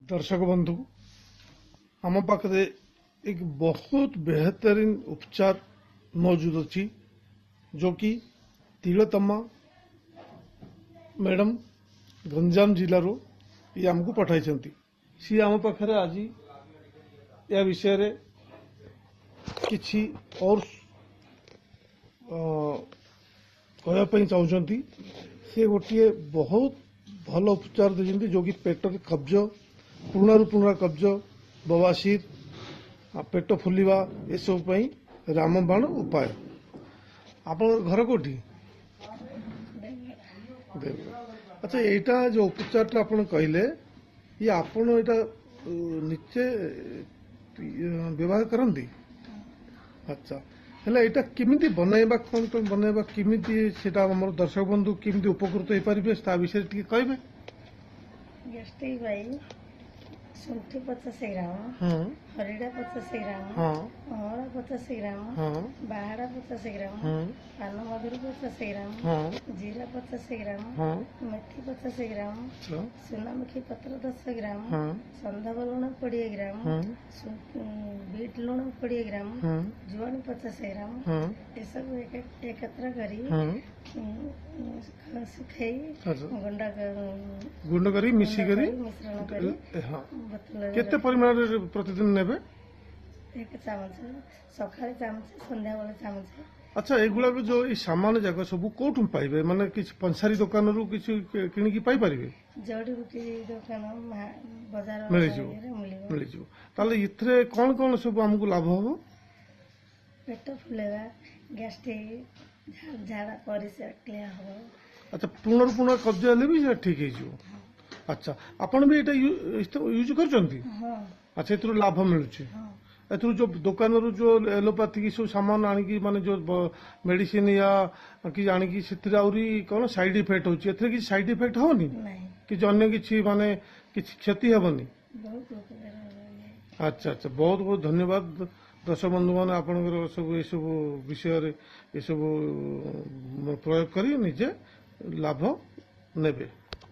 ଦର୍ଶକ ବନ୍ଧୁ, ଆମ ପାଖରେ ଏକ ବହୁତ ବେହତରିନ ଉପଚାର ମୌଜୁଦ ଅଛି, जो कि ତିଳୋତ୍ତମା ମ୍ୟାଡ଼ାମ ଗଞ୍ଜାମ ଜିଲ୍ଲାରୁ ଇଏ ଆମକୁ ପଠାଇଛନ୍ତି। ସିଏ ଆମ ପାଖରେ ଆଜି ଏହା ବିଷୟରେ କିଛି और କହିବା ପାଇଁ ଚାହୁଁଛନ୍ତି। ସେ ଗୋଟିଏ ବହୁତ ଭଲ ଉପଚାର ଦେଇଛନ୍ତି, ଯୋଉ କି ପେଟରେ କବ୍ଜ, ପୁରୁଣାରୁ ପୁରୁଣା କବ୍ଜ, ବବାସିର, ପେଟ ଫୁଲିବା, ଏସବୁ ପାଇଁ ରାମବାଣ ଉପାୟ। ଆପଣଙ୍କ ଘର କୋଉଠି? ଦେବଗଡ଼। ଆଚ୍ଛା, ଏଇଟା ଯୋଉ ଉପଚାରଟା ଆପଣ କହିଲେ, ଇଏ ଆପଣ ଏଇଟା ନିଜେ ବ୍ୟବହାର କରନ୍ତି? ଆଚ୍ଛା, ହେଲେ ଏଇଟା କେମିତି ବନେଇବା, କ'ଣ କ'ଣ ବନେଇବା, କେମିତି ସେଟା ଆମର ଦର୍ଶକ ବନ୍ଧୁ କେମିତି ଉପକୃତ ହେଇପାରିବେ, ତା ବିଷୟରେ ଟିକେ କହିବେ? ଗ୍ୟାଷ୍ଟ୍ରିକ୍ ପାଇଁ ଶୁଣ୍ଠି 50 ଗ୍ରାମ, ହରିଡ଼ା 50 ଗ୍ରାମ, ଅଁଳା 50 ଗ୍ରାମ, ବାହାଡ଼ା 50 ଗ୍ରାମ, ପାନମଧୁରୀ 50 ଗ୍ରାମ, ଜିରା 50 ଗ୍ରାମ, ମେଥି 50 ଗ୍ରାମ, ସୁନାମୁଖୀ ପତ୍ର 10 ଗ୍ରାମ, ସନ୍ଧବ ଲୁଣ 20 ଗ୍ରାମ, ବିଟ୍ ଲୁଣ 20 ଗ୍ରାମ, ଜୁଆଣି 50 ଗ୍ରାମ, ଏସବୁ ଏକତ୍ର କରି ଶୁଖେଇ ଗୁଣ୍ଡ ଗୁଣ୍ଡ କରି ମିଶିକରି ମିଶ୍ରଣ କରି ବୋତଲରେ କେତେ ପରିମାଣରେ ପ୍ରତିଦିନ ନେବେ? ଏକ ଚାମଚ ସକାଳେ ଚାମଚ, ସନ୍ଧ୍ୟାବେଳେ ଚାମଚ। ଆଚ୍ଛା, ଏଗୁଡ଼ାକ ଯୋଉ ଏଇ ସାମାନ ଯାକ ସବୁ କୋଉଠୁ ପାଇବେ? ମାନେ କିଛି ପଞ୍ଚାରୀ ଦୋକାନରୁ କିଛି କିଣିକି ପାଇପାରିବେ? ଜଡ଼ିବୁଟି ଦୋକାନ, ବଜାର ମିଳିଯିବ। ମିଳିବ। ମିଳିଯିବ। ତାହେଲେ ଏଥିରେ କ'ଣ କ'ଣ ସବୁ ଆମକୁ ଲାଭ ହବ? ପେଟ ଫୁଲେଇବା, ଗ୍ୟାଷ୍ଟ୍ରିକ୍, ଝାଡ଼ା, ପରିସ୍ରା କ୍ଲିୟର ହବ। ଆଚ୍ଛା, ପୁନରୁ ପୁନଃ କବ୍ଜ ହେଲେ ବି ସେଟା ଠିକ୍ ହେଇଯିବ। ଆଚ୍ଛା, ଆପଣ ବି ଏଇଟା ୟୁଜ୍ କରୁଛନ୍ତି? ହଁ। ଆଚ୍ଛା, ଏଥିରୁ ଲାଭ ମିଳୁଛି? ହଁ। ଏଥିରୁ ଯୋଉ ଦୋକାନରୁ ଯୋଉ ଏଲୋପାଥିକ ସବୁ ସାମାନ ଆଣିକି, ମାନେ ଯୋଉ ମେଡିସିନ ୟା କି ଆଣିକି, ସେଥିରେ ଆହୁରି କ'ଣ ସାଇଡ୍ ଇଫେକ୍ଟ ହଉଛି। ଏଥିରେ କିଛି ସାଇଡ୍ ଇଫେକ୍ଟ ହବନି? ନାହିଁ। କିଛି ଅନ୍ୟ କିଛି, ମାନେ କିଛି କ୍ଷତି ହେବନି? ବହୁତ ଉପକାର ହବ ଇଏ। ଆଚ୍ଛା, ବହୁତ ବହୁତ ଧନ୍ୟବାଦ। ଦର୍ଶକ ବନ୍ଧୁମାନେ, ଆପଣଙ୍କର ସବୁ ଏସବୁ ବିଷୟରେ ଏସବୁ ପ୍ରୟୋଗ କରି ନିଜେ ଲାଭ ନେବେ।